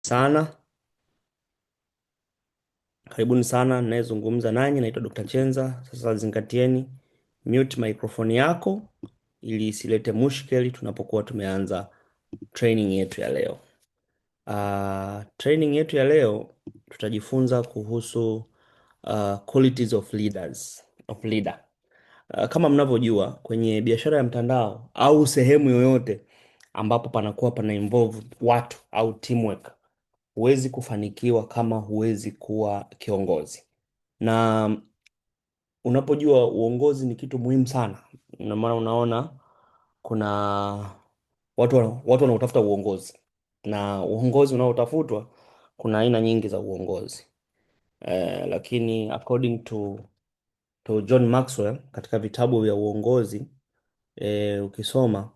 Sana, karibuni sana. Ninayezungumza nanyi naitwa Dr. Chenza. Sasa zingatieni, mute microphone yako ili isilete mushkeli tunapokuwa tumeanza training yetu ya leo. Training yetu ya leo tutajifunza kuhusu qualities of leaders, of leader. Kama mnavyojua kwenye biashara ya mtandao au sehemu yoyote ambapo panakuwa pana involve watu au teamwork, huwezi kufanikiwa kama huwezi kuwa kiongozi. Na unapojua uongozi ni kitu muhimu sana, ndio maana unaona kuna watu wanaotafuta uongozi, na uongozi unaotafutwa kuna aina nyingi za uongozi lakini according to John Maxwell katika vitabu vya uongozi ukisoma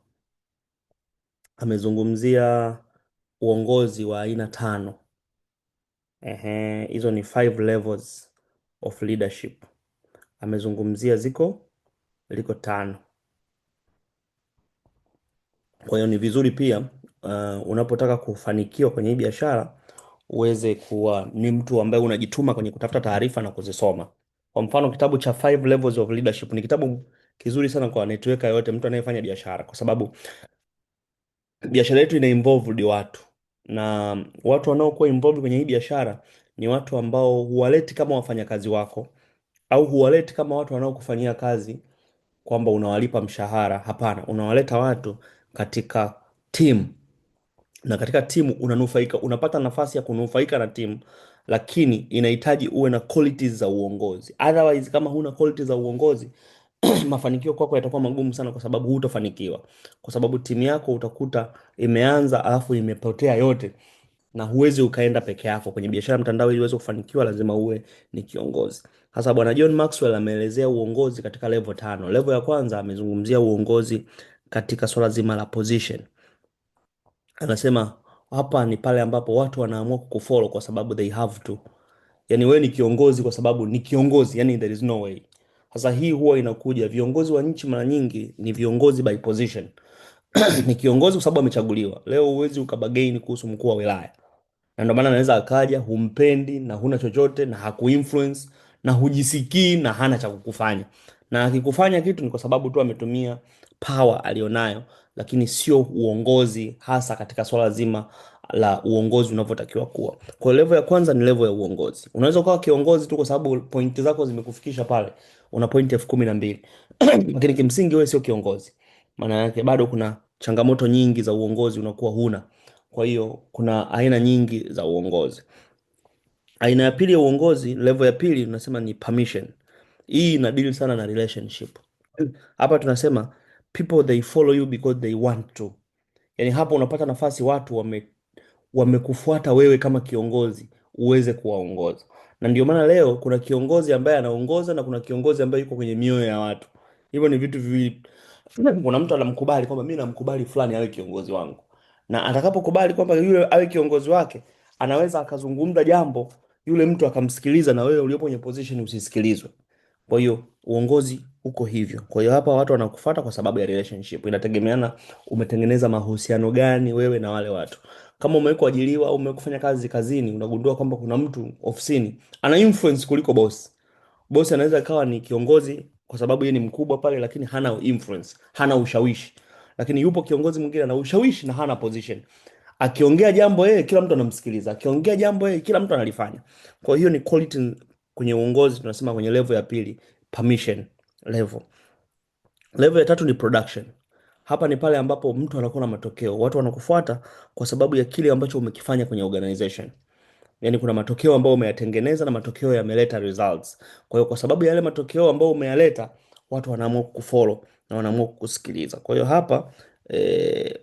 amezungumzia uongozi wa aina tano. Ehe, hizo ni five levels of leadership. Amezungumzia liko tano. Kwa hiyo ni vizuri pia unapotaka kufanikiwa kwenye hii biashara uweze kuwa ni mtu ambaye unajituma kwenye kutafuta taarifa na kuzisoma. Kwa mfano kitabu cha Five Levels of Leadership ni kitabu kizuri sana kwa networker yote, mtu anayefanya biashara, kwa sababu biashara yetu ina involve watu, na watu wanaokuwa involved kwenye hii biashara ni watu ambao huwaleti kama wafanyakazi wako au huwaleti kama watu wanaokufanyia kazi kwamba unawalipa mshahara. Hapana, unawaleta watu katika timu, na katika timu unanufaika, unapata nafasi ya kunufaika na timu, lakini inahitaji uwe na qualities za uongozi. Otherwise, kama huna qualities za uongozi mafanikio kwako yatakuwa magumu sana, kwa sababu hutofanikiwa, kwa sababu timu yako utakuta imeanza alafu imepotea yote, na huwezi ukaenda peke yako kwenye biashara mtandao. Ili uweze kufanikiwa, lazima uwe ni kiongozi. Sasa Bwana John Maxwell ameelezea uongozi katika level tano. Level ya kwanza amezungumzia uongozi katika swala zima la position. Anasema hapa ni pale ambapo watu wanaamua kukufollow kwa sababu they have to. Yani wewe ni kiongozi kwa sababu ni kiongozi, yani there is no way. Sasa hii huwa inakuja, viongozi wa nchi mara nyingi ni viongozi by position. Ni kiongozi kwa sababu amechaguliwa. Leo huwezi ukabargain kuhusu mkuu wa wilaya, na ndio maana anaweza akaja, humpendi na huna chochote na hakuinfluence na hujisikii na hana cha kukufanya, na akikufanya kitu ni kwa sababu tu ametumia power alionayo, lakini sio uongozi, hasa katika swala zima la uongozi unavyotakiwa kuwa. Kwa hiyo level ya kwanza ni level ya uongozi. Unaweza ukawa kiongozi tu kwa sababu pointi zako zimekufikisha pale, una pointi 12,000 lakini kimsingi wewe sio kiongozi. Maana yake bado kuna changamoto nyingi za uongozi unakuwa huna. Kwa hiyo kuna aina nyingi za uongozi. Aina ya pili ya uongozi, level ya pili tunasema ni permission. Hii ina deal sana na relationship. Hapa tunasema people they follow you because they want to. Yaani hapo unapata nafasi watu wamekufuata wewe kama kiongozi uweze kuwaongoza. Na ndio maana leo kuna kiongozi ambaye anaongoza na kuna kiongozi ambaye yuko kwenye mioyo ya watu. Hivyo ni vitu viwili. Kuna mtu anamkubali kwamba mimi namkubali fulani awe kiongozi wangu, na atakapokubali kwamba yule awe kiongozi wake, anaweza akazungumza jambo, yule mtu akamsikiliza, na wewe uliopo kwenye position usisikilizwe. Kwa hiyo uongozi uko hivyo. Kwa hiyo hapa watu wanakufuata kwa sababu ya relationship. Inategemeana umetengeneza mahusiano gani wewe na wale watu. Kama umewahi kuajiriwa au umewahi kufanya kazi kazini, unagundua kwamba kuna mtu ofisini ana influence kuliko boss. Boss anaweza akawa ni kiongozi kwa sababu yeye ni mkubwa pale, lakini hana influence, hana ushawishi. Lakini yupo kiongozi mwingine ana ushawishi na hana position. Akiongea jambo yeye, kila mtu anamsikiliza. Akiongea jambo yeye, kila mtu analifanya. Kwa hiyo ni quality kwenye uongozi, tunasema kwenye level ya pili, permission level. Level ya tatu ni production. Hapa ni pale ambapo mtu anakuwa na matokeo, watu wanakufuata kwa sababu ya kile ambacho umekifanya kwenye organization. Yaani kuna matokeo ambayo umeyatengeneza na matokeo yameleta results. Kwa hiyo kwa sababu ya yale matokeo ambayo umeyaleta, watu wanaamua kukufollow na wanaamua kukusikiliza. Kwa hiyo hapa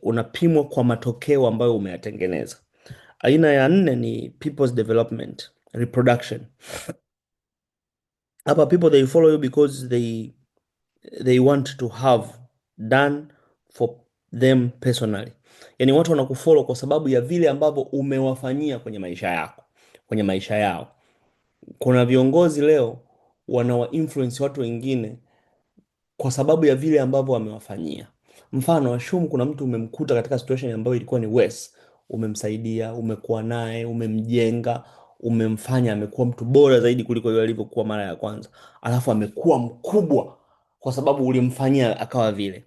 unapimwa kwa matokeo ambayo umeyatengeneza. Aina ya nne ni people's development, reproduction. Hapa people they follow you because they want to have done for them personally. Yaani watu wanakufollow kwa sababu ya vile ambavyo umewafanyia kwenye maisha yako, kwenye maisha yao. Kuna viongozi leo wanawa influence watu wengine kwa sababu ya vile ambavyo wamewafanyia. Mfano, assume kuna mtu umemkuta katika situation ambayo ilikuwa ni worse, Umemsaidia, umekuwa naye, umemjenga, umemfanya amekuwa mtu bora zaidi kuliko yule alivyokuwa mara ya kwanza, alafu amekuwa mkubwa kwa sababu ulimfanyia akawa vile.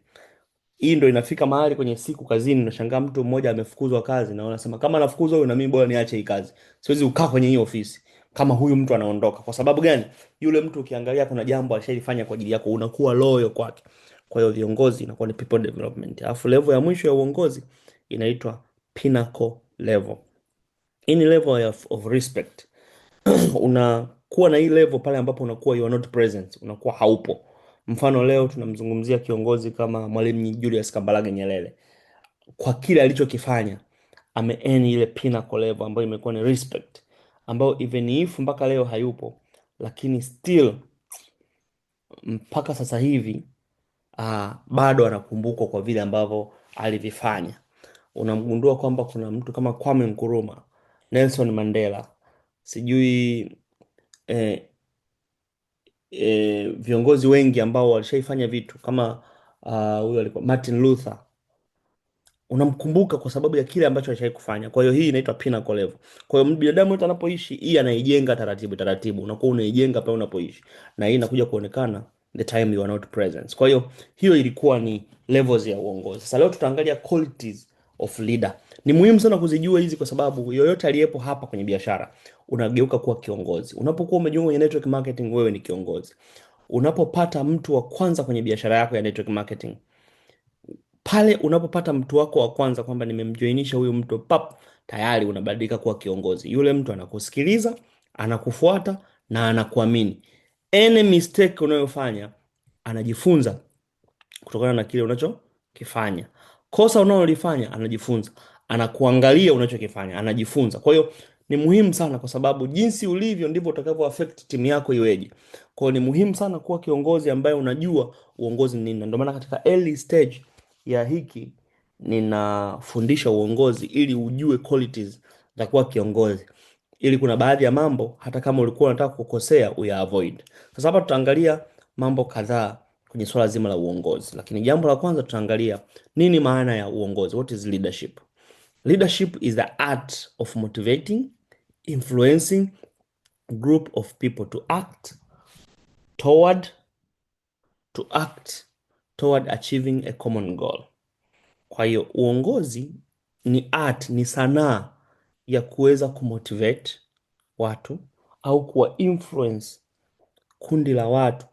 Hii ndo inafika mahali kwenye siku kazini, unashangaa mtu mmoja amefukuzwa kazi, na unasema kama anafukuzwa huyu, na mimi bora niache hii kazi, siwezi kukaa kwenye hii ofisi kama huyu mtu anaondoka. Kwa sababu gani? Yule mtu ukiangalia, kuna jambo ashalifanya kwa ajili yako, unakuwa loyal kwake. Kwa hiyo viongozi inakuwa ni people development. Alafu level ya mwisho ya uongozi inaitwa pinnacle level. Hii ni level of respect. Unakuwa na hii level pale ambapo unakuwa you are not present, unakuwa haupo. Mfano leo tunamzungumzia kiongozi kama Mwalimu Julius Kambarage Nyerere, kwa kile alichokifanya ame earn ile pinnacle level ambayo imekuwa ni respect, ambayo even if mpaka leo hayupo, lakini still mpaka sasa hivi bado anakumbukwa kwa vile ambavyo alivifanya. Unamgundua kwamba kuna mtu kama Kwame Nkrumah, Nelson Mandela, sijui eh, viongozi wengi ambao walishaifanya vitu kama huyo alikuwa Martin Luther, unamkumbuka kwa sababu ya kile ambacho alishawahi kufanya. Kwa hiyo hii inaitwa pinnacle level. Kwa hiyo binadamu yote anapoishi, hii anaijenga taratibu taratibu, unakuwa unaijenga pale unapoishi, na hii inakuja kuonekana the time you are not present. Kwa hiyo hiyo ilikuwa ni levels ya uongozi. Sasa leo tutaangalia qualities of leader. Ni muhimu sana kuzijua hizi kwa sababu yoyote aliyepo hapa kwenye biashara unageuka kuwa kiongozi. Unapokuwa umejiunga kwenye network marketing, wewe ni kiongozi. Unapopata mtu wa kwanza kwenye biashara yako ya network marketing, pale unapopata mtu wako wa kwanza kwamba nimemjoinisha huyu mtu pap, tayari unabadilika kuwa kiongozi. Yule mtu anakusikiliza, anakufuata na anakuamini. Any mistake unayofanya anajifunza kutokana na kile unachokifanya. Kosa unalolifanya anajifunza, anakuangalia unachokifanya, anajifunza. Kwa hiyo ni muhimu sana, kwa sababu jinsi ulivyo ndivyo utakavyo affect timu yako iweje. Kwa hiyo ni muhimu sana kuwa kiongozi ambaye unajua uongozi ni nini, na ndio maana katika early stage ya hiki ninafundisha uongozi ili ujue qualities za kuwa kiongozi, ili kuna baadhi ya mambo hata kama ulikuwa unataka kukosea uya avoid. Sasa hapa tutaangalia mambo kadhaa kwenye swala zima la uongozi, lakini jambo la kwanza tutaangalia nini maana ya uongozi, what is leadership? Leadership is the art of motivating, influencing group of people to act toward, to act toward achieving a common goal. Kwa hiyo uongozi ni art, ni sanaa ya kuweza kumotivate watu au kuwa influence kundi la watu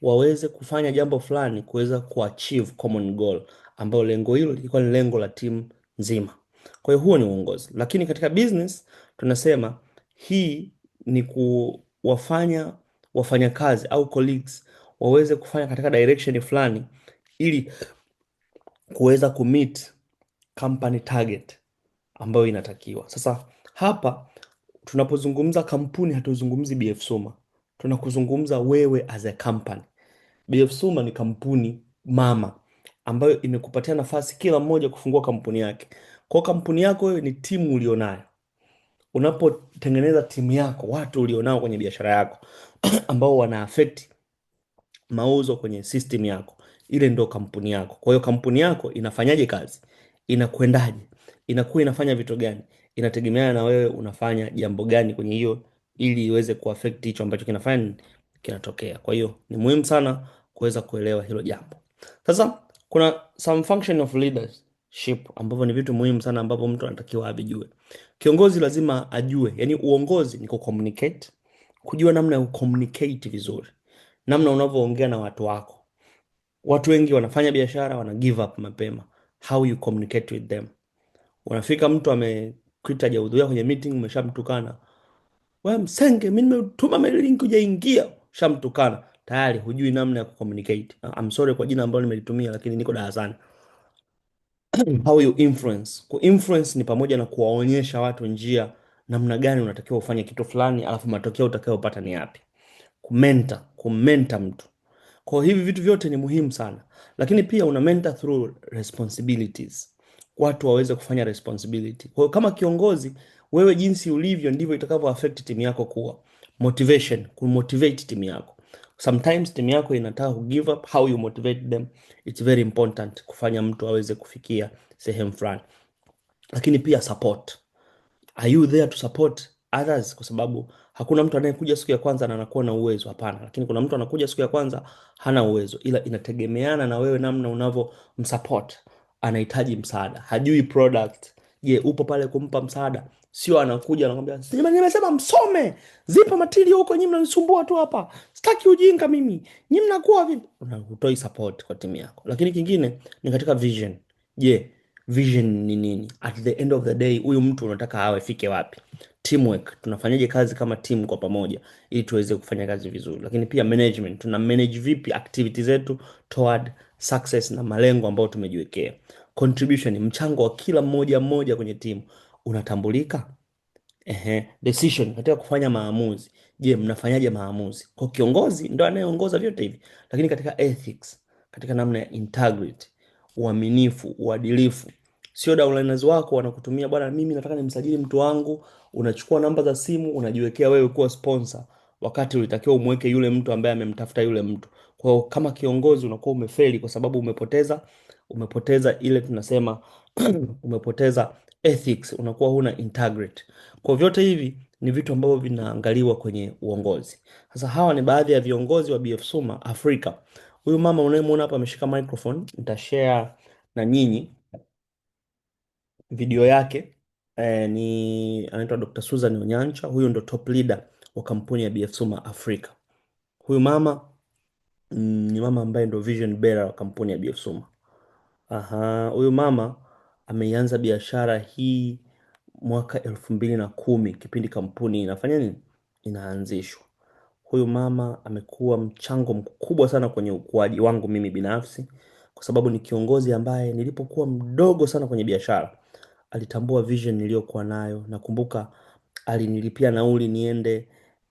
waweze kufanya jambo fulani kuweza kuachieve common goal, ambayo lengo hilo lilikuwa ni lengo la timu nzima. Kwa hiyo huo ni uongozi. Lakini katika business tunasema hii ni kuwafanya wafanyakazi au colleagues waweze kufanya katika direction fulani ili kuweza kumeet company target ambayo inatakiwa. Sasa hapa tunapozungumza kampuni hatuzungumzi BF Suma, tunakuzungumza wewe as a company. BF Suma ni kampuni mama ambayo imekupatia nafasi kila mmoja kufungua kampuni yake. Kwa kampuni yako wewe ni timu ulionayo. Unapotengeneza timu yako, watu ulionao kwenye biashara yako ambao wana affect mauzo kwenye system yako, ile ndo kampuni yako. Kwa hiyo kampuni yako inafanyaje kazi, inakwendaje, inakuwa inafanya vitu gani, inategemeana na wewe unafanya jambo gani kwenye hiyo, ili iweze kuaffect hicho ambacho kinafanya kinatokea. Kwa hiyo ni muhimu sana kuweza kuelewa hilo jambo. Sasa kuna some function of leadership ambavyo ni vitu muhimu sana ambavyo mtu anatakiwa avijue. Kiongozi lazima ajue, yani uongozi ni kucommunicate, kujua namna ya kucommunicate vizuri, namna unavyoongea na watu wako. Watu wengi wanafanya biashara wana give up mapema. How you communicate with them. Unafika mtu amekwita hajahudhuria kwenye meeting, umeshamtukana. Wewe msenge, mimi nimetuma mail link hujaingia, shamtukana. Tayari hujui namna ya kucommunicate. I'm sorry kwa jina ambalo nimelitumia, lakini niko darasani. How you influence. Kuinfluence ni pamoja na kuwaonyesha watu njia namna gani unatakiwa ufanye kitu fulani, alafu matokeo utakayopata ni yapi. Kumentor, kumentor mtu. Kwa hivi vitu vyote ni muhimu sana. Lakini pia una mentor through responsibilities. Watu waweze kufanya responsibility. Kwa hiyo kama kiongozi, wewe jinsi ulivyo ndivyo itakavyo affect timu yako kuwa. Motivation, kumotivate timu yako. Sometimes timu yako inataka ku give up, how you motivate them, it's very important kufanya mtu aweze kufikia sehemu fulani. Lakini pia support. Are you there to support others? Kwa sababu hakuna mtu anayekuja siku ya kwanza na anakuwa na uwezo, hapana. Lakini kuna mtu anakuja siku ya kwanza hana uwezo, ila inategemeana na wewe namna unavyomsupport. Anahitaji msaada, hajui product. Je, upo pale kumpa msaada? Sio anakuja anakwambia, nimesema msome, zipo material huko, nyinyi mnanisumbua tu hapa, sitaki ujinga mimi, nyinyi mnakuwa vipi? Hutoi support kwa timu yako. Lakini kingine ni katika vision. Je, vision ni nini? At the end of the day, huyu mtu unataka awe fike wapi? Teamwork, tunafanyaje kazi kama team kwa pamoja ili tuweze kufanya kazi vizuri. Lakini pia management, tuna manage vipi activity zetu toward success na malengo ambayo tumejiwekea. Contribution, mchango wa kila mmoja mmoja kwenye timu unatambulika. Ehe, decision katika kufanya maamuzi. Je, mnafanyaje maamuzi? Kwa kiongozi ndo anayeongoza vyote hivi. Lakini katika ethics, katika namna ya integrity, uaminifu, uadilifu. Sio downliners wako wanakutumia, bwana, mimi nataka nimsajili mtu wangu, unachukua namba za simu, unajiwekea wewe kuwa sponsor, wakati ulitakiwa umweke yule mtu ambaye amemtafuta yule mtu. Kwa hiyo kama kiongozi unakuwa umefeli kwa sababu umepoteza ile tunasema umepoteza ethics, unakuwa huna integrity. Kwa vyote hivi ni vitu ambavyo vinaangaliwa kwenye uongozi. Sasa hawa ni baadhi ya viongozi wa BF Suma Afrika. Huyu mama unayemwona hapa ameshika microphone, nitashare na nyinyi video yake. Ni anaitwa Dr. Susan Onyancha. Huyu ndo top leader wa kampuni ya BF Suma Afrika. Huyu mama ni mama ambaye ndo vision bearer wa kampuni ya BF Suma. Aha, huyu mama ameianza biashara hii mwaka 2010 kipindi kampuni inafanya nini? Inaanzishwa. Huyu mama amekuwa mchango mkubwa sana kwenye ukuaji wangu mimi binafsi, kwa sababu ni kiongozi ambaye nilipokuwa mdogo sana kwenye biashara alitambua vision niliyokuwa nayo. Nakumbuka alinilipia nauli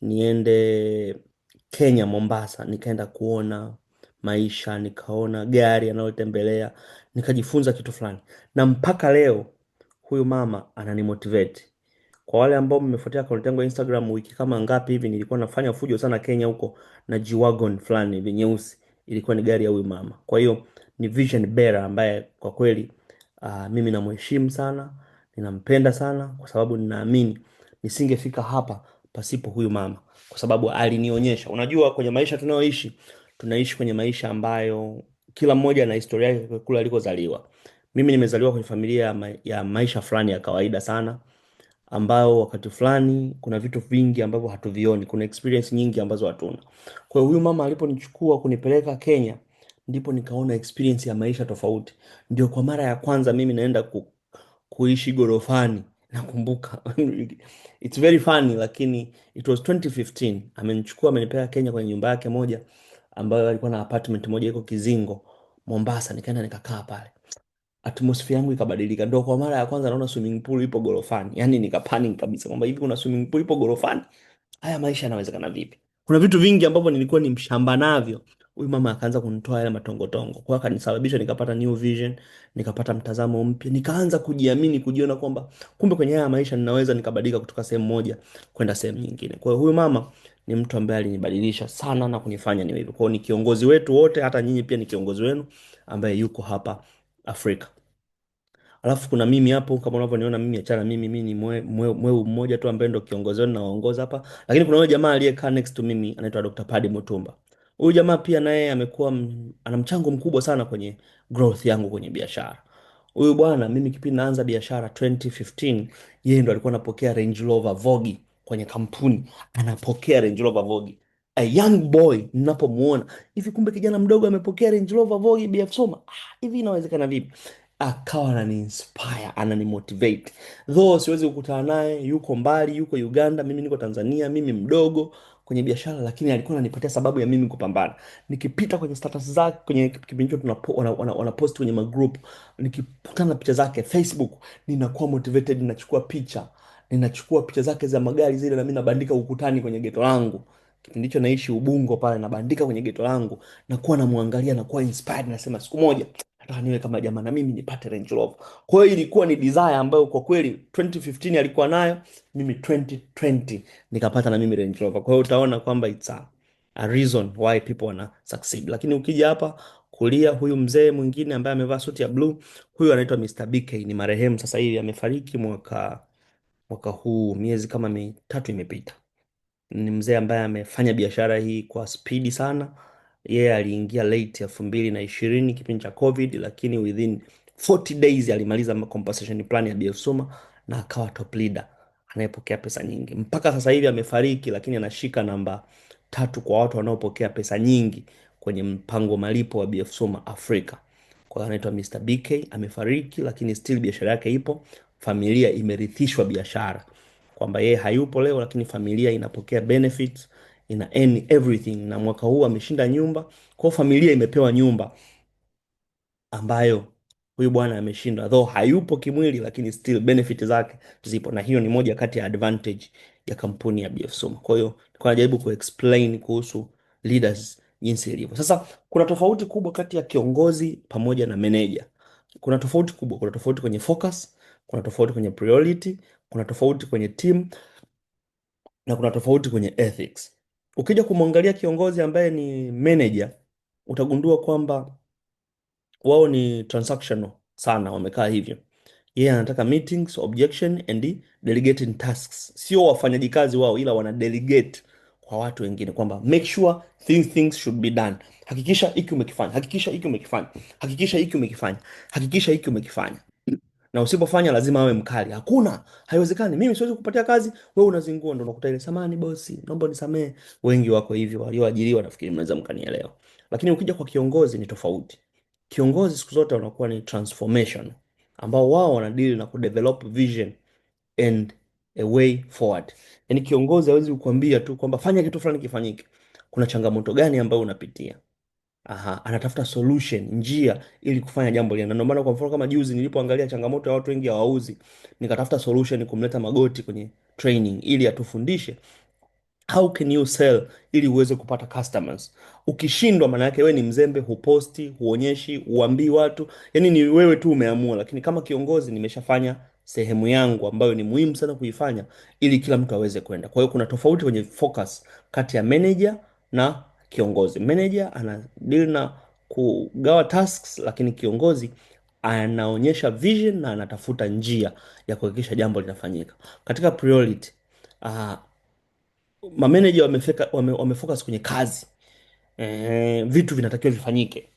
niende Kenya Mombasa, nikaenda kuona maisha, nikaona gari anayotembelea, nikajifunza kitu fulani, na mpaka leo huyu mama ananimotivate. Kwa wale ambao mmefuatia akaunti yangu ya Instagram, wiki kama ngapi hivi nilikuwa nafanya fujo sana Kenya huko na G-Wagon fulani hivi nyeusi, ilikuwa ni gari ya huyu mama. Kwa hiyo ni vision bearer ambaye kwa kweli mimi namheshimu sana, ninampenda sana kwa sababu ninaamini nisingefika hapa pasipo huyu mama, kwa sababu alinionyesha. Unajua, kwenye maisha tunayoishi, tunaishi kwenye maisha ambayo kila mmoja ana historia yake kule alikozaliwa. Mimi nimezaliwa kwenye familia ya maisha fulani ya kawaida sana, ambayo wakati fulani kuna vitu vingi ambavyo hatuvioni, kuna experience nyingi ambazo hatuna. Kwa hiyo huyu mama aliponichukua kunipeleka Kenya, ndipo nikaona experience ya maisha tofauti. Ndio kwa mara ya kwanza mimi naenda kuishi gorofani. Nakumbuka it's very funny, lakini it was 2015. Amenichukua amenipeleka Kenya kwenye nyumba yake moja ambayo alikuwa na apartment moja iko Kizingo, Mombasa. Nikaenda nikakaa pale, atmosphere yangu ikabadilika. Ndio kwa mara ya kwanza naona swimming pool ipo gorofani, yaani nikapanic kabisa kwamba hivi kuna swimming pool ipo gorofani, haya maisha yanawezekana vipi? Kuna vitu vingi ambavyo nilikuwa ni mshamba navyo, huyu mama akaanza kunitoa yale matongotongo. Kwa hiyo akanisababisha nikapata new vision, nikapata mtazamo mpya, nikaanza kujiamini, kujiona kwamba kumbe kwenye haya maisha ninaweza nikabadilika kutoka sehemu moja kwenda sehemu nyingine. Kwa hiyo huyu mama ni mtu ambaye alinibadilisha sana na kunifanya niwe hivyo. Kwa hiyo ni kiongozi wetu wote, hata nyinyi pia ni kiongozi wenu ambaye yuko hapa Afrika. Alafu kuna mimi hapo kama unavyoniona mimi, achana mimi, mimi ni mweu mmoja tu ambaye ndo kiongozi wenu nawaongoza hapa. Lakini kuna yule jamaa aliyekaa next to mimi anaitwa Dr. Paddy Mutumba. Huyu jamaa pia naye amekuwa ana mchango mkubwa sana kwenye growth yangu kwenye biashara. Huyu bwana mimi kipindi naanza biashara 2015, yeye ndo alikuwa anapokea Range Rover Vogue kwenye kampuni, anapokea Range Rover Vogue. A young boy ninapomuona hivi, kumbe kijana mdogo amepokea Range Rover Vogue BF Suma. Hivi inawezekana vipi? Akawa anani-inspire, anani-motivate. Though siwezi kukutana naye, yuko mbali, yuko Uganda, mimi niko Tanzania, mimi mdogo kwenye biashara, lakini alikuwa ananipatia sababu ya mimi kupambana. Nikipita kwenye status zake, kwenye kipindi hicho wanapost kwenye magroup, nikikutana na picha zake Facebook, ninakuwa motivated, ninachukua picha. Ninachukua picha zake za magari zile na mimi nabandika ukutani kwenye geto langu. Kipindi hicho naishi Ubungo pale, nabandika kwenye geto langu, nakuwa namwangalia, nakuwa inspired, nasema siku moja nataka niwe kama jamaa na mimi nipate Range Rover. Kwa hiyo ilikuwa ni desire ambayo kwa kweli 2015 alikuwa nayo, mimi 2020 nikapata na mimi Range Rover. Kwa hiyo utaona kwamba it's a reason why people wana succeed. Lakini ukija hapa Kulia huyu mzee mwingine ambaye amevaa suti ya blue, huyu anaitwa Mr. BK, ni marehemu sasa hivi, amefariki mwaka huu, miezi kama mitatu imepita. Ni mzee ambaye amefanya biashara hii kwa spidi sana. Yeye aliingia late 2020 kipindi cha COVID, lakini within 40 days alimaliza compensation plan ya BF Suma na akawa top leader anayepokea pesa nyingi. Mpaka sasa hivi amefariki, lakini anashika namba 3 kwa watu wanaopokea pesa nyingi kwenye mpango malipo wa BF Suma Afrika. Kwa hiyo anaitwa Mr. BK, amefariki lakini still biashara yake ipo. Familia imerithishwa biashara, kwamba yeye hayupo leo lakini familia inapokea benefits, ina earn everything. Na mwaka huu ameshinda nyumba, kwa hiyo familia imepewa nyumba ambayo huyu bwana ameshinda, though hayupo kimwili lakini still benefit zake zipo, na hiyo ni moja kati ya advantage ya kampuni ya BF Suma. Kwa hiyo nilikuwa najaribu kuexplain kuhusu leaders jinsi ilivyo. Sasa kuna tofauti kubwa kati ya kiongozi pamoja na manager. Kuna tofauti kubwa, kuna tofauti kwenye focus, kuna tofauti kwenye priority, kuna tofauti kwenye team na kuna tofauti kwenye ethics. Ukija kumwangalia kiongozi ambaye ni manager, utagundua kwamba wao ni transactional sana, wamekaa hivyo. Yeye anataka meetings, objection and delegating tasks. Sio wafanyaji kazi wao, ila wana delegate kwa watu wengine kwamba make sure things should be done. Hakikisha hiki umekifanya, hakikisha hiki umekifanya, hakikisha hiki umekifanya, hakikisha hiki umekifanya. Na usipofanya lazima awe mkali. Hakuna, haiwezekani. Mimi siwezi kukupatia kazi, wewe unazingua. Ndio unakuta ile samani bosi, naomba unisamee. Wengi wako hivyo walioajiriwa, nafikiri mnaweza mkanielewa. Lakini ukija kwa kiongozi ni tofauti. Kiongozi siku zote wanakuwa ni transformation, ambao wao wanadeal na kudevelop vision and a way forward. Yaani kiongozi hawezi kukwambia tu kwamba fanya kitu fulani kifanyike. Kuna changamoto gani ambayo unapitia? Aha, anatafuta solution, njia ili kufanya jambo lile. Na ndio maana kwa mfano kama juzi nilipoangalia changamoto ya watu wengi hawauzi, nikatafuta solution kumleta Magoti kwenye training ili atufundishe how can you sell ili uweze kupata customers. Ukishindwa maana yake wewe ni mzembe, huposti, huonyeshi, huambii watu, yaani ni wewe tu umeamua. Lakini kama kiongozi nimeshafanya sehemu yangu ambayo ni muhimu sana kuifanya ili kila mtu aweze kwenda. Kwa hiyo kuna tofauti kwenye focus kati ya manager na kiongozi. Manager ana deal na kugawa tasks, lakini kiongozi anaonyesha vision na anatafuta njia ya kuhakikisha jambo linafanyika. Katika priority, mameneja wamefocus kwenye kazi. Vitu vinatakiwa vifanyike,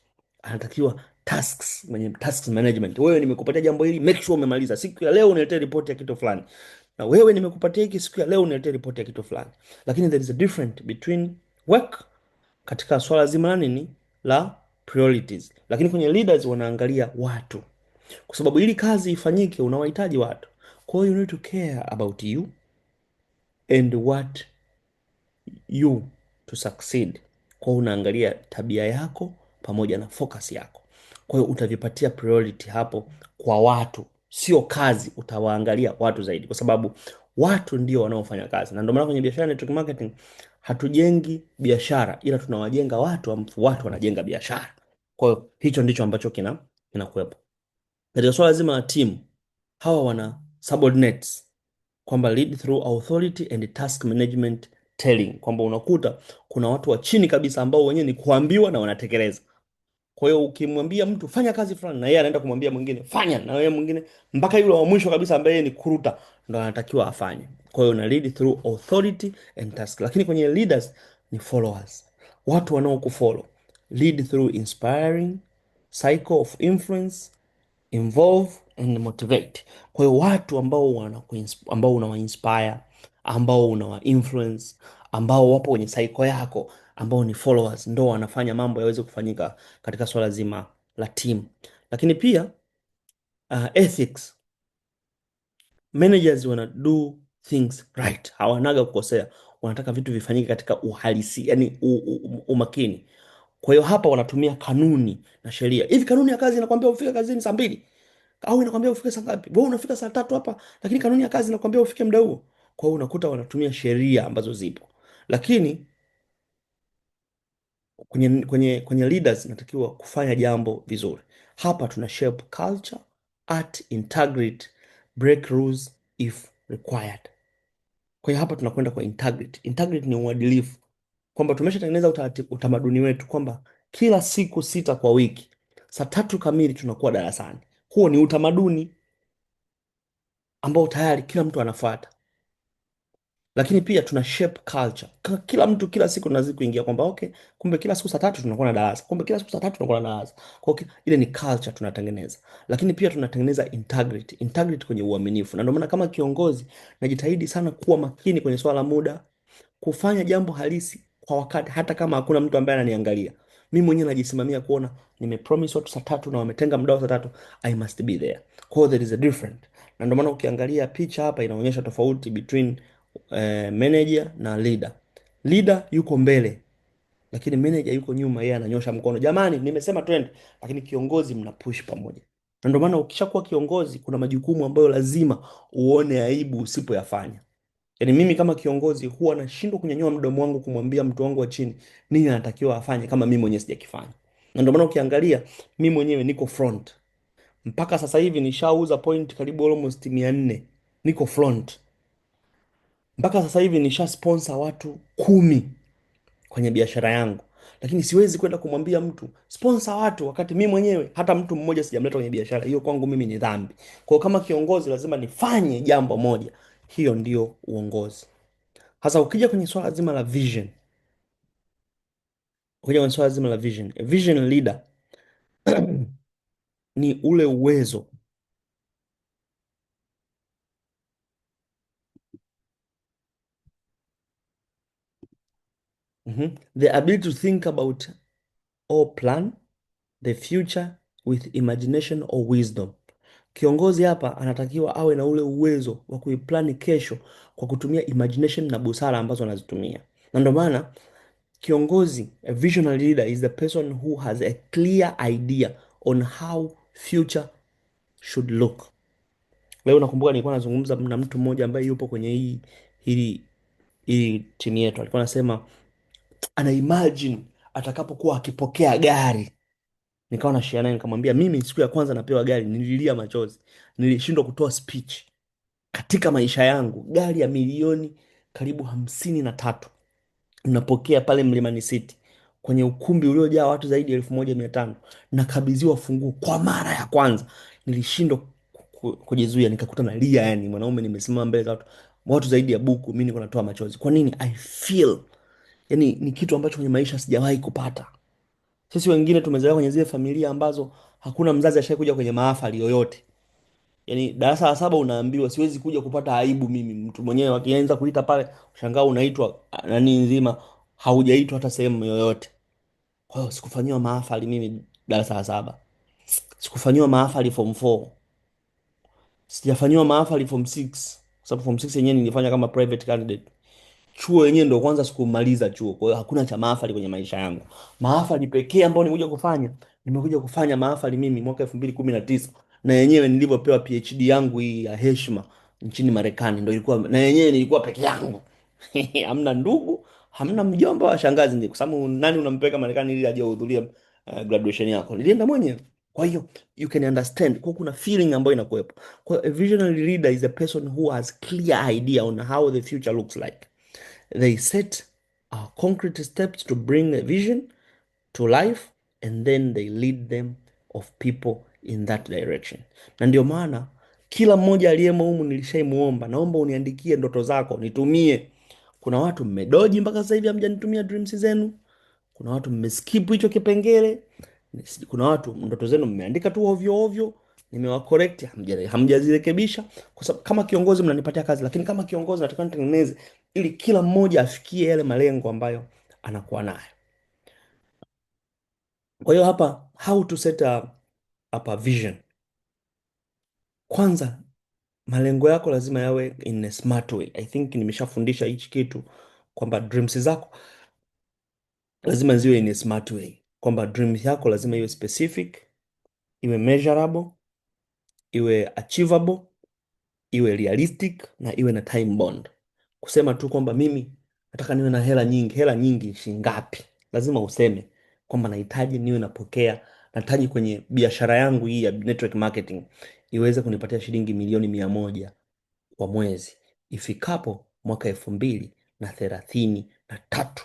anatakiwa tasks, mwenye tasks management. Wewe nimekupatia jambo hili, make sure umemaliza siku ya leo, uniletee report ya kitu fulani, na wewe nimekupatia hiki siku ya leo, uniletee report ya kitu fulani. Lakini there is a difference between work katika swala zima la nini la priorities, lakini kwenye leaders wanaangalia watu, kwa sababu ili kazi ifanyike unawahitaji watu. Kwa hiyo you need to care about you and what you to succeed. Kwa hiyo unaangalia tabia yako pamoja na focus yako. Kwa hiyo utavipatia priority hapo kwa watu, sio kazi. Utawaangalia watu zaidi, kwa sababu watu ndio wanaofanya kazi. Na ndio maana kwenye biashara network marketing hatujengi biashara, ila tunawajenga watu, ambapo watu wanajenga biashara. Kwa hiyo hicho ndicho ambacho kinakuwepo katika swala zima la team. Hawa wana subordinates, kwamba lead through authority and task management telling, kwamba unakuta kuna watu wa chini kabisa ambao wenyewe ni kuambiwa na wanatekeleza. Kwa hiyo ukimwambia mtu fanya kazi fulani, na yeye anaenda kumwambia mwingine fanya, na yeye mwingine, mpaka yule wa mwisho kabisa ambaye ni kuruta ndo anatakiwa afanye. Kwa hiyo una lead through authority and task. Lakini kwenye leaders ni followers, watu wanaokufollow. Lead through inspiring, cycle of influence, involve and motivate. Kwa hiyo watu ambao ambao unawa-inspire, ambao unawa-influence, ambao wapo kwenye cycle yako, ambao ni followers, ndo wanafanya mambo yaweze kufanyika katika swala zima la team. Lakini pia ethics, managers wana do things right, hawanaga kukosea, wanataka vitu vifanyike katika uhalisi, yani umakini. Kwa hiyo hapa wanatumia kanuni na sheria. Hivi kanuni ya kazi inakwambia ufike kazini saa 2 au inakwambia ufike saa ngapi? Wewe unafika saa 3 hapa, lakini kanuni ya kazi inakwambia ufike muda huo. Kwa hiyo unakuta wanatumia sheria ambazo zipo, lakini kwenye leaders inatakiwa kufanya jambo vizuri. Hapa tuna shape culture at integrity, break rules if required. Kwa hiyo hapa tunakwenda kwa integrity. Integrity ni uadilifu, kwamba tumeshatengeneza utamaduni wetu kwamba Kila siku 6 kwa wiki, saa 3 kamili tunakuwa darasani. Huo ni utamaduni ambao tayari kila mtu anafuata. Lakini pia tuna shape culture. Kila mtu kila siku tunazidi kuingia kwamba okay, kumbe kila siku saa 3 tunakuwa na darasa. Kumbe kila siku saa 3 tunakuwa na darasa. Kwa hiyo ile ni culture tunatengeneza. Lakini pia tunatengeneza integrity, integrity kwenye uaminifu. Na ndio maana kama kiongozi najitahidi sana kuwa makini kwenye swala la muda, kufanya jambo halisi kwa wakati hata kama hakuna mtu ambaye ananiangalia. Mimi mwenyewe najisimamia kuona nimepromise watu saa 3 na wametenga muda wa saa 3, I must be there. Kwa hiyo there is a different. Na ndio maana ukiangalia picha hapa inaonyesha tofauti between manager na leader. Leader yuko mbele, lakini manager yuko nyuma, yeye ananyosha mkono. Jamani, nimesema twende, lakini kiongozi mna push pamoja. Na ndio maana ukishakuwa kiongozi kuna majukumu ambayo lazima uone aibu usipoyafanya. Yaani mimi kama kiongozi huwa nashindwa kunyanyua mdomo wangu kumwambia mtu wangu wa chini nini anatakiwa afanye kama mimi mwenyewe sijakifanya. Na ndio maana ukiangalia mimi mwenyewe niko front. Mpaka sasa hivi nishauza point karibu almost 400. Niko front. Mpaka sasa hivi nisha sponsor watu 10 kwenye biashara yangu. Lakini siwezi kwenda kumwambia mtu sponsor watu wakati mimi mwenyewe hata mtu mmoja sijamleta kwenye biashara. Hiyo kwangu mimi ni dhambi. Kwa hiyo kama kiongozi lazima nifanye jambo moja. Hiyo ndio uongozi. Sasa ukija kwenye swala zima la vision. Ukija kwenye swala zima la vision, a vision leader ni ule uwezo The ability to think about or plan the future with imagination or wisdom. Kiongozi hapa anatakiwa awe na ule uwezo wa kuiplani kesho kwa kutumia imagination na busara ambazo anazitumia. Na ndio maana kiongozi, a visionary leader is the person who has a clear idea on how future should look. Leo nakumbuka nilikuwa nazungumza na mtu mmoja ambaye yupo kwenye hii timu yetu. Alikuwa anasema ana imagine atakapokuwa akipokea gari. Nikawa na share naye nikamwambia mimi siku ya kwanza napewa gari nililia machozi. Nilishindwa kutoa speech katika maisha yangu. Gari ya milioni karibu 53 napokea pale Mlimani City kwenye ukumbi uliojaa watu zaidi ya 1500, nakabidhiwa funguo kwa mara ya kwanza. Nilishindwa kujizuia, nikakuta nalia. Yani mwanaume nimesimama mbele za watu zaidi ya buku, mimi niko natoa machozi. Kwa nini? I feel yani ni kitu ambacho kwenye maisha sijawahi kupata. Sisi wengine tumezaliwa kwenye zile familia ambazo hakuna mzazi ashaikuja kwenye mahafali yoyote. Yaani darasa la 7 unaambiwa siwezi kuja kupata aibu mimi. Mtu mwenyewe wakianza kuita pale ushangaa unaitwa nani nzima, haujaitwa hata sehemu yoyote. Kwa hiyo sikufanyiwa mahafali mimi darasa la 7. Sikufanyiwa mahafali form 4. Sijafanyiwa mahafali form 6. Kwa sababu form 6 yenyewe nilifanya kama private candidate. Chuo yenyewe ndio kwanza sikumaliza chuo. Kwa hiyo hakuna cha mahafali kwenye maisha yangu. Mahafali pekee ambayo nimekuja kufanya, nimekuja kufanya mahafali mimi mwaka elfu mbili kumi na tisa. Na yenyewe nilivyopewa PhD yangu hii ya heshima nchini Marekani ndio ilikuwa, na yenyewe nilikuwa peke yangu. Hamna ndugu, hamna mjomba wa shangazi, kwa sababu nani unampeleka Marekani ili aje ahudhurie graduation yako? Nilienda mwenyewe. Kwa hiyo you can understand, kwa kuna feeling ambayo inakuwepo. Kwa hiyo a visionary leader is a person who has clear idea on how the future looks like. They set concrete steps to bring a vision to life and then they lead them of people in that direction. Na ndio maana kila mmoja aliyemo humu nilishaimuomba, naomba uniandikie ndoto zako, nitumie. Kuna watu mmedoji mpaka sasa hivi hamjanitumia dreams zenu. Kuna watu mmeskip hicho kipengele. Kuna watu ndoto zenu mmeandika tu ovyo ovyo, nimewacorrect, hamjazirekebisha. Kwa sababu kama kiongozi mnanipatia kazi, lakini kama kiongozi nataka nitengeneze ili kila mmoja afikie yale malengo ambayo anakuwa nayo. Kwa hiyo hapa how to set up a vision. Kwanza malengo yako lazima yawe in a smart way. I think nimeshafundisha hichi kitu kwamba dreams zako lazima ziwe in a smart way. Kwamba dreams yako lazima iwe specific, iwe measurable, iwe achievable, iwe realistic na iwe na time bound. Kusema tu kwamba mimi nataka niwe na hela nyingi, hela nyingi shilingi ngapi? Lazima useme kwamba nahitaji niwe napokea, nahitaji kwenye biashara yangu hii ya network marketing iweze kunipatia shilingi milioni mia moja kwa mwezi ifikapo mwaka elfu mbili na thelathini na tatu.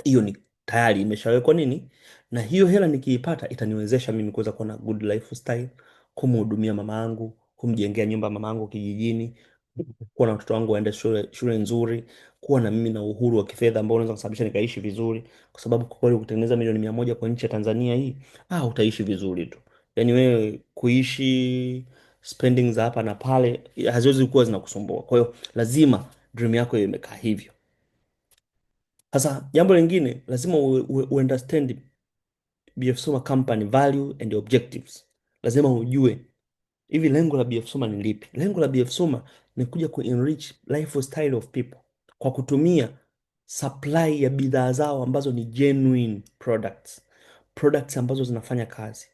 Hiyo ni Tayari imeshawekwa nini, na hiyo hela nikiipata itaniwezesha mimi kuweza kuwa na good lifestyle, kumhudumia mama yangu, kumjengea nyumba mama yangu kijijini, kuwa na watoto wangu waende shule nzuri, kuwa na mimi na uhuru wa kifedha ambao unaweza kusababisha nikaishi vizuri, kwa sababu kwa kweli kutengeneza milioni 100 kwa nchi ya Tanzania hii, utaishi vizuri tu. Yaani wewe kuishi spending za hapa na pale haziwezi kuwa zinakusumbua. Kwa hiyo lazima dream yako iwe imekaa hivyo. Sasa jambo lingine lazima u understand BF Suma company value and objectives. Lazima ujue hivi lengo la BF Suma ni lipi? Lengo la BF Suma ni kuja ku enrich lifestyle of people kwa kutumia supply ya bidhaa zao ambazo ni genuine products, products ambazo zinafanya kazi.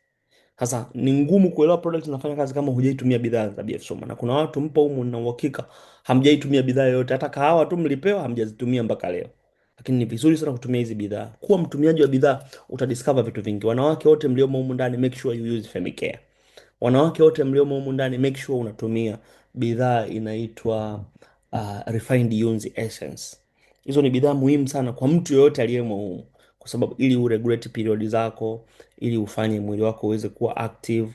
Sasa ni ngumu kuelewa products zinafanya kazi kama hujaitumia bidhaa za BF Suma, na kuna watu mpo humu na uhakika hamjaitumia bidhaa yoyote, hata kahawa tu mlipewa hamjazitumia mpaka leo. Lakini ni vizuri sana kutumia hizi bidhaa. Kuwa mtumiaji wa bidhaa utadiscover vitu vingi. Wanawake wote mliomo humu ndani, make sure you use Femicare. Wanawake wote mliomo humu ndani, make sure unatumia bidhaa inaitwa Refined Yunzi Essence. Hizo ni bidhaa muhimu sana kwa mtu yoyote aliyemo humu, kwa sababu ili uregulate period zako, ili ufanye mwili wako uweze kuwa active,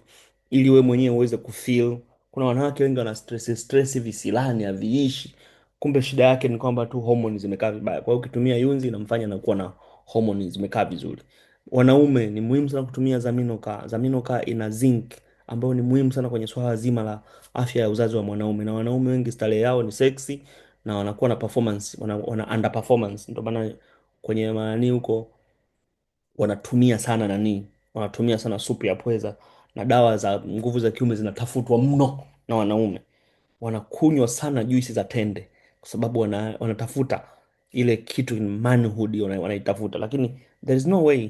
ili we mwenyewe uweze kufeel. Kuna wanawake wengi wana stress stress, visilani haviishi, kumbe shida yake ni kwamba tu hormone zimekaa vibaya. Kwa hiyo ukitumia Yunzi inamfanya na kuwa na hormone zimekaa vizuri. Wanaume ni muhimu sana kutumia Zaminoka. Zaminoka ina zinc ambayo ni muhimu sana kwenye swala zima la afya ya uzazi wa mwanaume, na wanaume wengi starehe yao ni sexy na wanakuwa na performance, wana under performance. Ndio maana kwenye maani huko wanatumia sana nani, wanatumia sana supu ya pweza na dawa za nguvu za kiume zinatafutwa mno na wanaume. Wanakunywa sana juisi za tende kwa sababu wanatafuta ile kitu manhood wanaitafuta, lakini there is no way.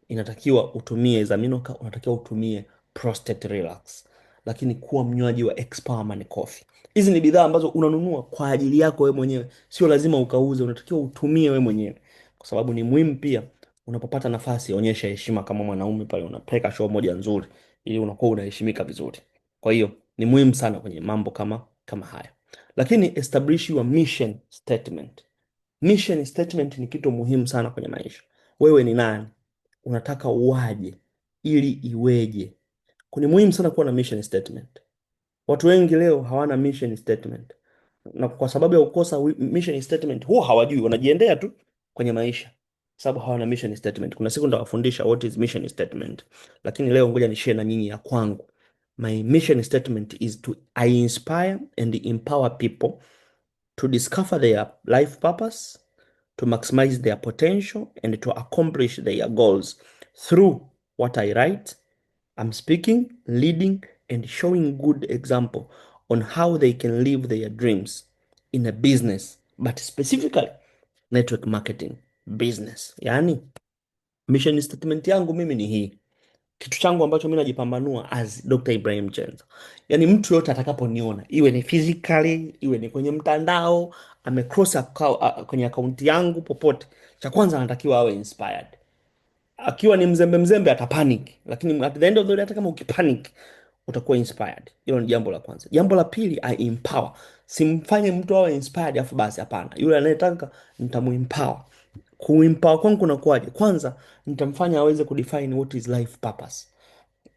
Inatakiwa utumie Zaminoka, unatakiwa utumie Prostate Relax, lakini kuwa mnywaji wa Expowerman Coffee. Hizi ni bidhaa ambazo unanunua kwa ajili yako wewe mwenyewe, sio lazima ukauze, unatakiwa utumie wewe mwenyewe, kwa sababu ni muhimu pia. Unapopata nafasi, onyesha heshima kama mwanaume pale, unapeka show moja nzuri, ili unakuwa unaheshimika vizuri. Kwa hiyo ni muhimu sana kwenye mambo kama haya. Lakini establish your mission statement. Mission statement ni kitu muhimu sana kwenye maisha. Wewe ni nani? Unataka uwaje ili iweje? Ni muhimu sana kuwa na mission statement. Watu wengi leo hawana mission statement, na kwa sababu ya kukosa mission statement huwa hawajui, wanajiendea tu kwenye maisha sababu hawana mission statement. Kuna siku nitawafundisha what is mission statement, lakini leo ngoja ni share na nyinyi ya kwangu. My mission statement is to I inspire and empower people to discover their life purpose, to maximize their potential and to accomplish their goals through what I write, I'm speaking, leading and showing good example on how they can live their dreams in a business, but specifically network marketing business. Yani, mission statement yangu mimi ni hii. Kitu changu ambacho mimi najipambanua as Dr. Ibrahim Chenza. Yani mtu yote atakaponiona, iwe ni physically, iwe ni kwenye mtandao, amecross kwenye akaunti yangu popote, cha kwanza anatakiwa awe inspired. Akiwa ni mzembe mzembe atapanic, lakini at the end of the day hata kama ukipanic utakuwa inspired. Hilo ni jambo la kwanza. Jambo la pili, I empower. Simfanye mtu awe inspired afu basi, hapana. Yule anayetaka nitamuempower. Kuempower kwangu kunakuwaje? Kwanza nitamfanya aweze kudefine what is life purpose.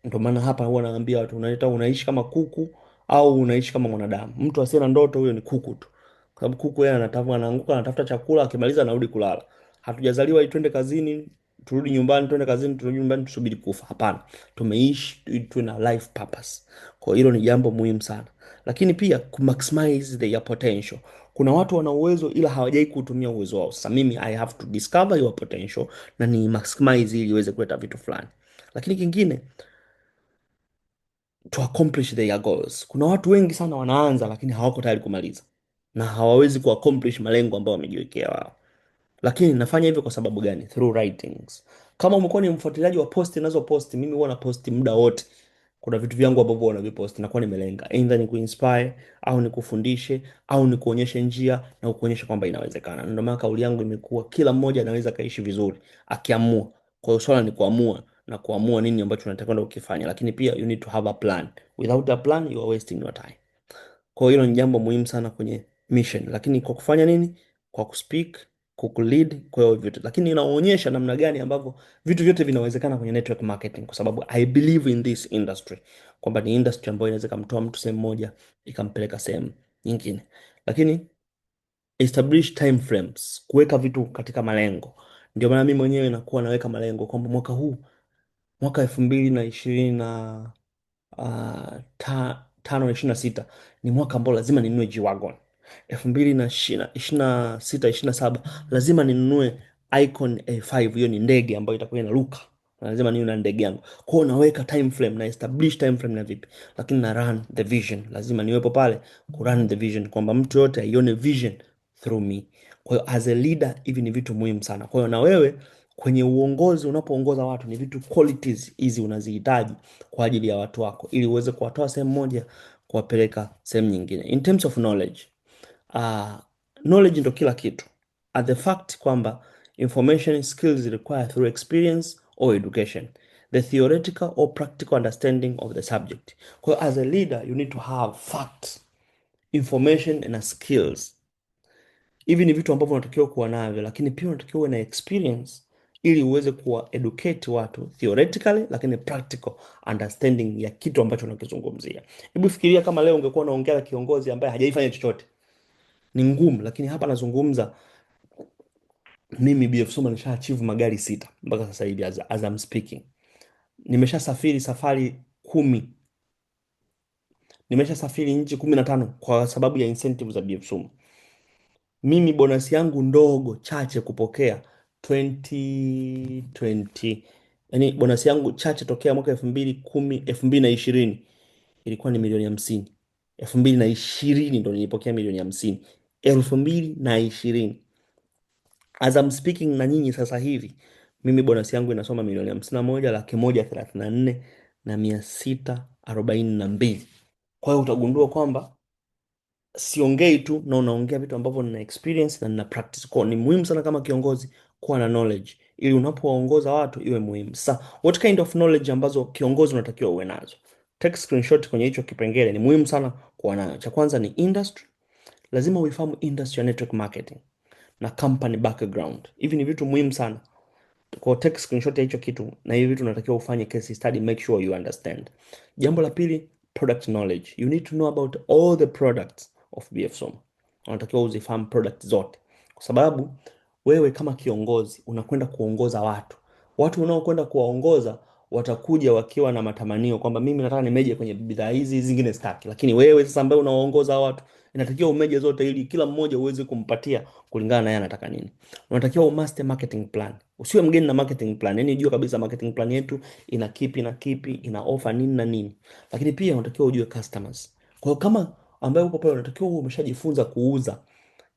Ndio maana hapa huwa naambia watu, unaita unaishi kama kuku au unaishi kama mwanadamu. Mtu asiye na ndoto huyo ni kuku tu. Kwa sababu kuku yeye anatafuta, anaanguka, anatafuta chakula, akimaliza anarudi kulala. Hatujazaliwa twende kazini, turudi nyumbani, twende kazini, turudi nyumbani, tusubiri kufa. Hapana. Tumeishi tuwe na life purpose. Kwa hiyo hilo ni jambo muhimu sana. Lakini pia ku maximize their potential. Kuna watu wana uwezo ila hawajai kutumia uwezo wao. Sasa mimi I have to discover your potential na ni maximize ili iweze kuleta vitu fulani. Lakini kingine, to accomplish their goals. Kuna watu wengi sana wanaanza lakini hawako tayari kumaliza na hawawezi ku accomplish malengo ambayo wamejiwekea wao. Lakini nafanya hivyo kwa sababu gani? Through writings. Kama umekuwa ni mfuatiliaji wa post ninazo post, mimi huwa na post muda wote. Kuna vitu vyangu ambavyo huwa navipost, nakuwa nimelenga either ni kuinspire au nikufundishe au nikuonyeshe njia na kuonyesha kwamba inawezekana. Ndio maana kauli yangu imekuwa kila mmoja anaweza kaishi vizuri akiamua. Kwa hiyo swala ni kuamua na kuamua nini ambacho unataka kwenda kukifanya, lakini pia you need to have a plan. Without a plan you are wasting your time. Kwa hiyo hilo ni jambo muhimu sana kwenye mission. Lakini kwa kufanya nini? Kwa kuspeak, Kukulead kwa hiyo vitu, lakini inaonyesha namna gani ambavyo vitu vyote vinawezekana kwenye network marketing, kwa sababu I believe in this industry kwamba ni industry ambayo inaweza ikamtoa mtu sehemu moja ikampeleka sehemu nyingine. Lakini establish time frames, kuweka vitu katika malengo. Ndio maana mimi mwenyewe nakuwa naweka malengo kwamba mwaka huu, mwaka 2025 na 26 ni mwaka ambao lazima ninunue G-Wagon. 2026 27 lazima ninunue Icon A5. Hiyo ni ndege ambayo itakuwa inaruka, lazima niwe na ndege yangu. Kwa hiyo naweka time frame na establish time frame na vipi, lakini na run the vision, lazima niwepo pale ku run the vision, kwamba mtu yote aione vision through me. Kwa hiyo as a leader, hivi ni vitu muhimu sana. Kwa hiyo na wewe kwenye uongozi, unapoongoza watu, ni vitu qualities hizi unazihitaji kwa ajili ya watu wako, ili uweze kuwatoa sehemu moja kuwapeleka sehemu nyingine. In terms of knowledge, knowledge ndo kila kitu. At the fact kwamba information skills require through experience or education, the theoretical or practical understanding of the subject. Kwa hiyo as a leader you need to have facts, information na skills. Hivi ni vitu ambavyo unatakiwa kuwa navyo, lakini pia unatakiwa uwe na experience ili uweze kuwa educate watu theoretically, lakini practical understanding ya kitu ambacho unakizungumzia. Hebu fikiria kama leo ungekuwa unaongea na kiongozi ambaye hajaifanya chochote, ni ngumu. Lakini hapa nazungumza mimi BF Suma nisha achieve magari 6 mpaka sasa hivi as I'm speaking. Nimeshasafiri safari 10. Nimeshasafiri nchi 15 kwa sababu ya incentive za BF Suma. Mimi bonus yangu ndogo chache kupokea 2020, yani bonus yangu chache tokea mwaka elfu mbili kumi, elfu mbili na ishirini ilikuwa ni milioni 50. Elfu mbili na ishirini ndo nilipokea milioni 50. Elfu mbili na ishirini. As I'm speaking na nyinyi sasa hivi, mimi bonus yangu inasoma milioni hamsini na moja, laki moja thelathini na nne na mia sita arobaini na mbili. Kwa hiyo utagundua kwamba siongei tu na unaongea vitu ambavyo nina experience na nina practice. Kwa ni muhimu sana kama kiongozi kuwa na knowledge ili unapowaongoza watu iwe muhimu. Sasa what kind of knowledge ambazo kiongozi unatakiwa uwe nazo? Take screenshot kwenye hicho kipengele, ni muhimu sana kuwa nayo. Cha kwanza ni industry. Lazima uifahamu industry ya network marketing na company background. Hivi ni vitu muhimu sana. Kwa take screenshot ya hicho kitu, na hivi vitu unatakiwa ufanye case study, make sure you understand. Jambo la pili, product knowledge. You need to know about all the products of BF Suma. Unatakiwa uzifahamu product zote, kwa sababu wewe kama kiongozi unakwenda kuongoza watu. Watu unaokwenda kuwaongoza watakuja wakiwa na matamanio kwamba mimi nataka nimeje kwenye bidhaa hizi, zingine sitaki. Lakini wewe sasa ambaye unawaongoza watu inatakiwa umeje zote ili kila mmoja uweze kumpatia kulingana na yeye anataka nini. Unatakiwa umaster marketing plan. Usiwe mgeni na marketing plan. Yaani ujue kabisa marketing plan yetu ina kipi na kipi, ina offer nini na nini. Lakini pia unatakiwa ujue customers. Kwa hiyo kama ambaye upo pale unatakiwa uwe umeshajifunza kuuza.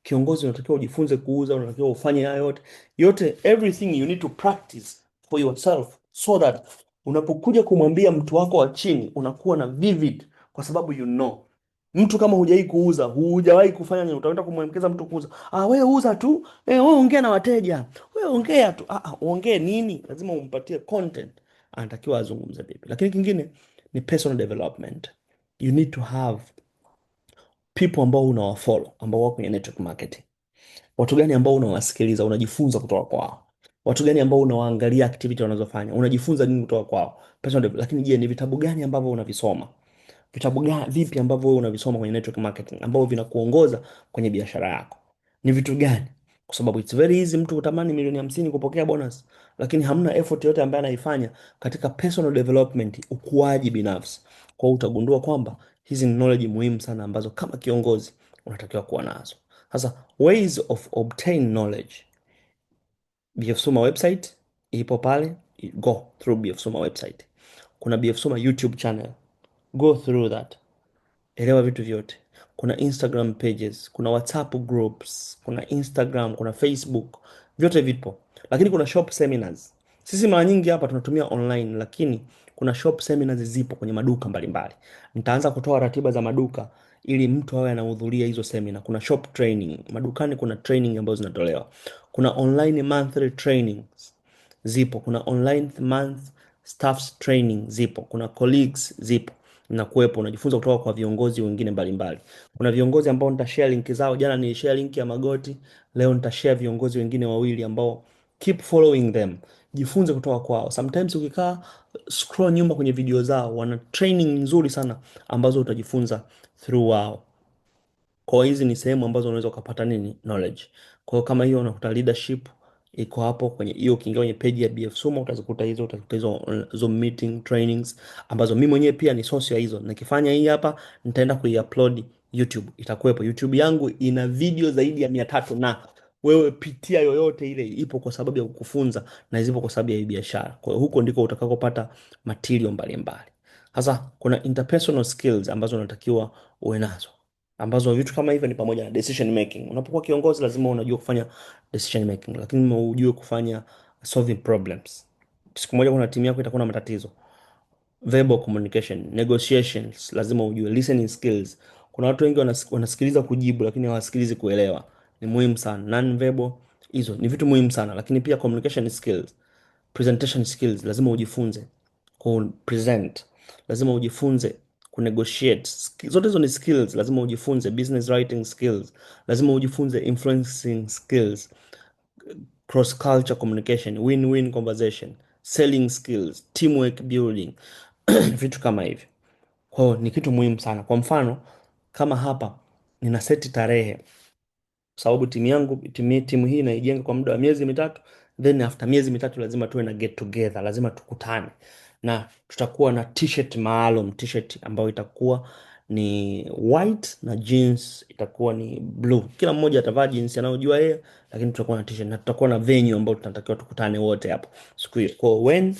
Kiongozi unatakiwa ujifunze kuuza, unatakiwa ufanye hayo yote. Yote, everything you need to practice for yourself so that unapokuja kumwambia mtu wako wa chini unakuwa na vivid, kwa sababu you know. Mtu kama hujawahi kuuza, hujawahi kufanya nini, utaenda kumwelekeza mtu kuuza. Ah, wewe uza tu, wewe ongea na wateja. Wewe ongea tu. Ah, uongee nini? Lazima umpatie content. Anatakiwa azungumze vipi. Lakini kingine ni personal development. You need to have people ambao unawafollow, ambao wako kwenye network marketing. Watu gani ambao unawasikiliza, unajifunza kutoka kwao? Watu gani ambao unawaangalia activity wanazofanya, unajifunza nini kutoka kwao? Personal development. Lakini je, ni vitabu gani ambavyo unavisoma? Vitabu vipi ambavyo wewe unavisoma kwenye network marketing ambavyo vinakuongoza kwenye biashara yako? Ni vitu gani? Kwa sababu it's very easy mtu kutamani milioni 50 kupokea bonus, lakini hamna effort yote ambayo anaifanya katika personal development, ukuaji binafsi. Kwa hiyo utagundua kwamba hizi ni knowledge muhimu sana ambazo kama kiongozi unatakiwa kuwa nazo. Sasa ways of obtain knowledge. BF Suma website ipo pale, go through BF Suma website. Kuna BF Suma YouTube channel, go through that. Elewa vitu vyote. Kuna Instagram pages, kuna WhatsApp groups, kuna Instagram, kuna Facebook, vyote vipo. Lakini kuna shop seminars. Sisi mara nyingi hapa tunatumia online, lakini kuna shop seminars zipo kwenye maduka mbalimbali. Nitaanza kutoa ratiba za maduka ili mtu awe anahudhuria hizo seminar. Kuna shop training, madukani kuna training ambazo zinatolewa. Kuna online monthly trainings zipo, kuna online month staffs training zipo, kuna colleagues zipo. na kuwepo unajifunza kutoka kwa viongozi wengine mbalimbali. Kuna viongozi ambao nitashare link zao. Jana nilishare link ya Magoti, leo nitashare viongozi wengine wawili ambao keep following them. Jifunze kutoka kwao. Sometimes ukikaa scroll nyuma kwenye video zao, wana training nzuri sana ambazo utajifunza through wao. Kwa hiyo hizi ni sehemu ambazo unaweza ukapata nini knowledge. Kwa hiyo kama hiyo unakuta leadership iko hapo kwenye hiyo, ukiingia kwenye page ya BF Suma utazikuta hizo, utakuta hizo Zoom meeting trainings ambazo mimi mwenyewe pia ni source ya hizo. Nikifanya hii hapa nitaenda kuiupload YouTube, itakuwepo. YouTube yangu ina video zaidi ya 300 na wewe pitia yoyote ile, ipo kwa sababu ya kukufunza na zipo kwa sababu ya hii biashara. Kwa hiyo huko ndiko utakakopata material mbalimbali. Sasa kuna interpersonal skills ambazo unatakiwa uwe nazo ambazo vitu kama hivyo ni pamoja na decision making. Unapokuwa kiongozi lazima unajua kufanya decision making, lakini ujue kufanya solving problems. Siku moja kuna timu yako itakuwa na matatizo. Verbal communication, negotiations, lazima ujue listening skills. Kuna watu wengi wanasikiliza kujibu, lakini hawasikilizi kuelewa. Ni muhimu sana. Non verbal hizo ni vitu muhimu sana, lakini pia communication skills, presentation skills lazima ujifunze ku present, lazima ujifunze ku negotiate. Zote hizo ni skills, lazima ujifunze business writing skills, lazima ujifunze influencing skills, cross culture communication, win-win conversation, selling skills, teamwork building vitu kama hivyo. Kwa hiyo ni kitu muhimu sana. Kwa mfano kama hapa nina seti tarehe sababu timu yangu timu hii naijenga kwa muda wa miezi mitatu, then after miezi mitatu lazima tuwe na get together, lazima tukutane na tutakuwa na t-shirt maalum, t-shirt ambayo itakuwa ni white na jeans itakuwa ni blue. Kila mmoja atavaa jeans anayojua yeye, lakini tutakuwa na t-shirt na tutakuwa na venue ambayo tunatakiwa tukutane wote hapo siku hiyo. Kwa when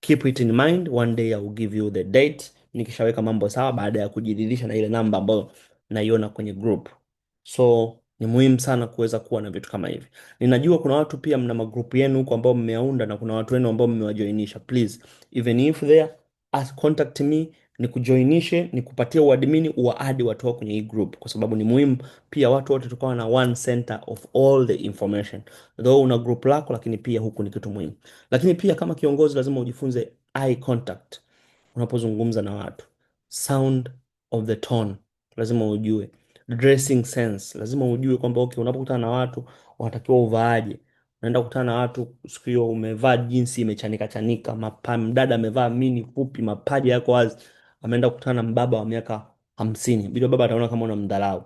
keep it in mind, one day I will give you the date nikishaweka mambo sawa, baada ya kujiridhisha na ile namba ambayo naiona kwenye group. So ni muhimu sana kuweza kuwa na vitu kama hivi. Ninajua kuna watu pia mna magrupu yenu huko ambao mmeyaunda na kuna watu wenu ambao mmewajoinisha. Please, even if there ask, contact me nikujoinishe, nikupatie uadmini, uwaadi watu wako kwenye hii group, kwa sababu ni muhimu pia watu wote tukawa na one center of all the information. Though una group lako, lakini pia huku ni kitu muhimu. Lakini pia kama kiongozi lazima ujifunze eye contact unapozungumza na watu, sound of the tone lazima ujue, dressing sense lazima ujue kwamba okay, unapokutana na watu wanatakiwa uvaaje. Unaenda kukutana na watu siku hiyo umevaa jinsi imechanika chanika, mdada amevaa mini fupi, mapaja yako wazi, ameenda kukutana na mbaba wa miaka 50, bila baba ataona kama unamdharau,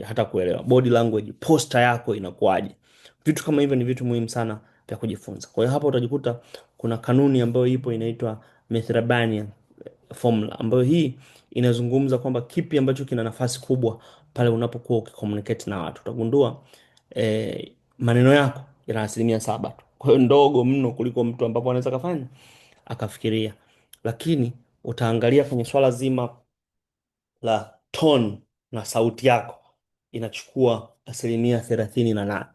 hata kuelewa body language, posture yako inakuwaje. Vitu kama hivyo ni vitu muhimu sana vya kujifunza. Kwa hiyo hapa utajikuta kuna kanuni ambayo ipo inaitwa Mehrabian formula, ambayo hii inazungumza kwamba kipi ambacho kina nafasi kubwa pale unapokuwa ukicommunicate na watu. Utagundua maneno yako yana 7% tu, kwa hiyo ndogo mno kuliko mtu ambapo anaweza kafanya akafikiria. Lakini utaangalia kwenye swala zima la tone na sauti yako inachukua 38%,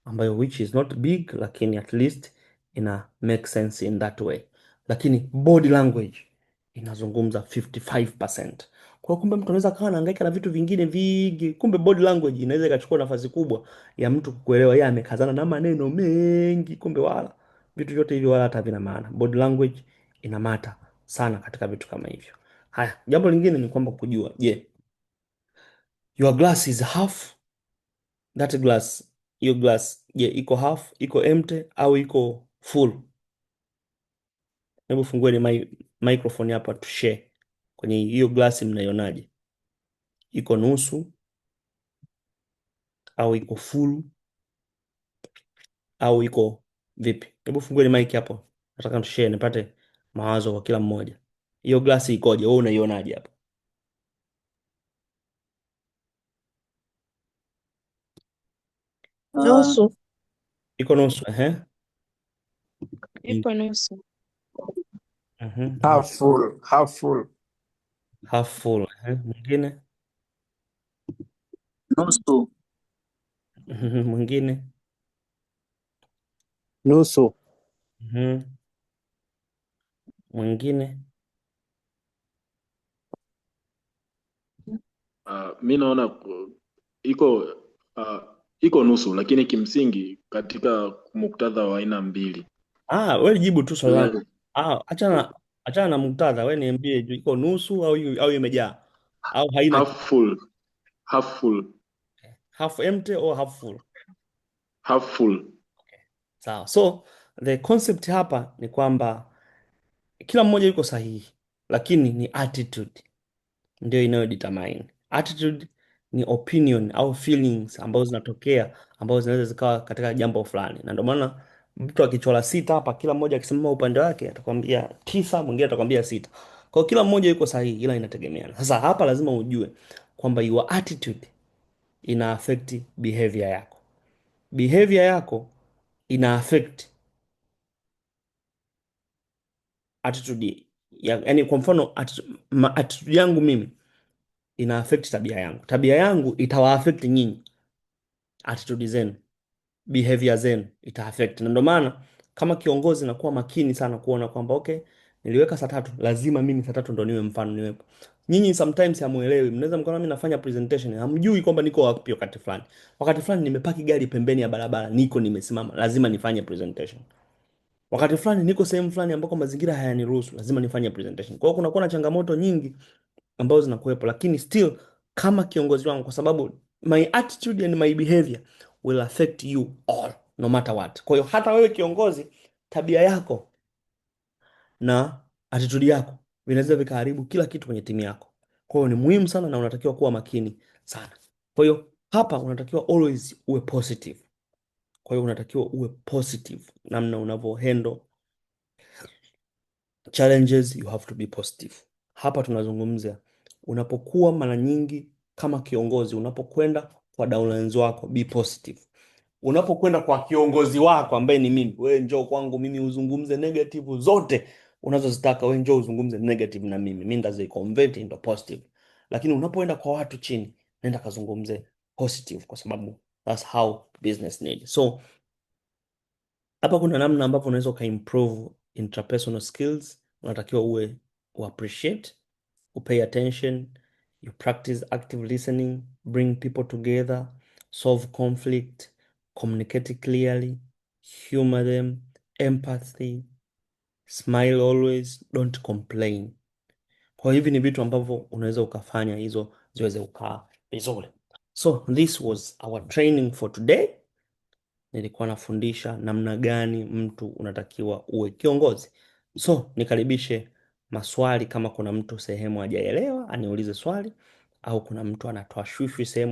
ambayo which is not big, lakini at least ina make sense in that way. Lakini body language inazungumza 55%. Kwa kumbe mtu anaweza akawa anahangaika na vitu vingine vingi, kumbe body language inaweza ikachukua nafasi kubwa ya mtu kuelewa yeye amekazana na maneno mengi, kumbe wala vitu vyote hivi wala hata havina maana. Body language ina matter sana katika vitu kama hivyo. Haya, jambo lingine ni kwamba kujua, je, your glass is half that glass, hiyo glass, je, iko half, iko empty au iko full? Hebu fungueni microphone hapa tu share. Kwenye hiyo glass mnaionaje? Iko nusu au iko full au iko vipi? Hebu fungueni mic hapo. Nataka tu share nipate mawazo kwa kila mmoja. Hiyo glass ikoje? Wewe unaionaje hapo? Nusu. Iko nusu, ehe. Ipo nusu. Half full, half full. Half full, ehe. Mwingine? Nusu. Mwingine? Nusu. Mwingine? Mi naona iko iko nusu, lakini kimsingi katika muktadha wa aina mbili. Wewe jibu tu swali langu. Achana Achana na muktadha, wewe niambie iko nusu au imejaa au haina? Half full, half full. Half empty or half full? Half full. Sawa. So the concept hapa ni kwamba kila mmoja yuko sahihi, lakini ni attitude ndio inayo determine. Attitude ni opinion au feelings ambazo zinatokea ambazo zinaweza zikawa katika jambo fulani, na ndio maana mtu akichora 6 hapa, kila mmoja akisimama upande wake atakwambia 9, mwingine atakwambia 6. Kwa hiyo kila mmoja yuko sahihi, ila inategemeana. Sasa hapa lazima ujue kwamba your attitude ina affect behavior yako, behavior yako ina affect attitude ya, yani kwa mfano attitude yangu mimi ina affect tabia yangu, tabia yangu itawa affect nyinyi, attitude zenu, behavior zenu ita affect. Na ndio maana kama kiongozi nakuwa makini sana kuona kwamba okay, niliweka saa 3, lazima mimi saa 3 ndo niwe mfano niwepo. Nyinyi sometimes hamuelewi, mnaweza mkaona mimi nafanya presentation, hamjui kwamba niko wapi wakati fulani. Wakati fulani nimepaki gari pembeni ya barabara, niko nimesimama, lazima nifanye presentation. Wakati fulani niko sehemu fulani ambako mazingira hayaniruhusu, lazima nifanye presentation. Kwa hiyo kunakuwa na changamoto nyingi ambazo zinakuwepo, lakini still kama kiongozi wangu, kwa sababu my attitude and my behavior will affect you all no matter what. Kwa hiyo hata wewe kiongozi, tabia yako na attitude yako vinaweza vikaharibu kila kitu kwenye timu yako. Kwa hiyo ni muhimu sana na unatakiwa kuwa makini sana. Kwa hiyo hapa unatakiwa always uwe positive. Kwa hiyo unatakiwa uwe positive namna unavyo handle challenges, you have to be positive. Hapa tunazungumzia unapokuwa mara nyingi kama kiongozi, unapokwenda kwa downlines wako, be positive. Unapokwenda kwa kiongozi wako ambaye ni mimi, wewe njoo kwangu mimi uzungumze negative zote unazozitaka, wewe njoo uzungumze negative na mimi, mimi nitazi convert into positive. Lakini unapoenda kwa watu chini, nenda kazungumze positive, kwa sababu that's how business need. So hapa kuna namna ambavyo unaweza ukaimprove interpersonal skills. Unatakiwa uwe appreciate, pay attention, you practice active listening, bring people together, solve conflict, communicate clearly, humor them, empathy, smile always, don't complain. Kwa hivi ni vitu ambavyo unaweza ukafanya hizo ziweze kukaa vizuri. So this was our training for today. Nilikuwa nafundisha namna gani mtu unatakiwa uwe kiongozi. So nikaribishe maswali, kama kuna mtu sehemu hajaelewa aniulize swali, au kuna mtu anatoa shwishwi sehemu.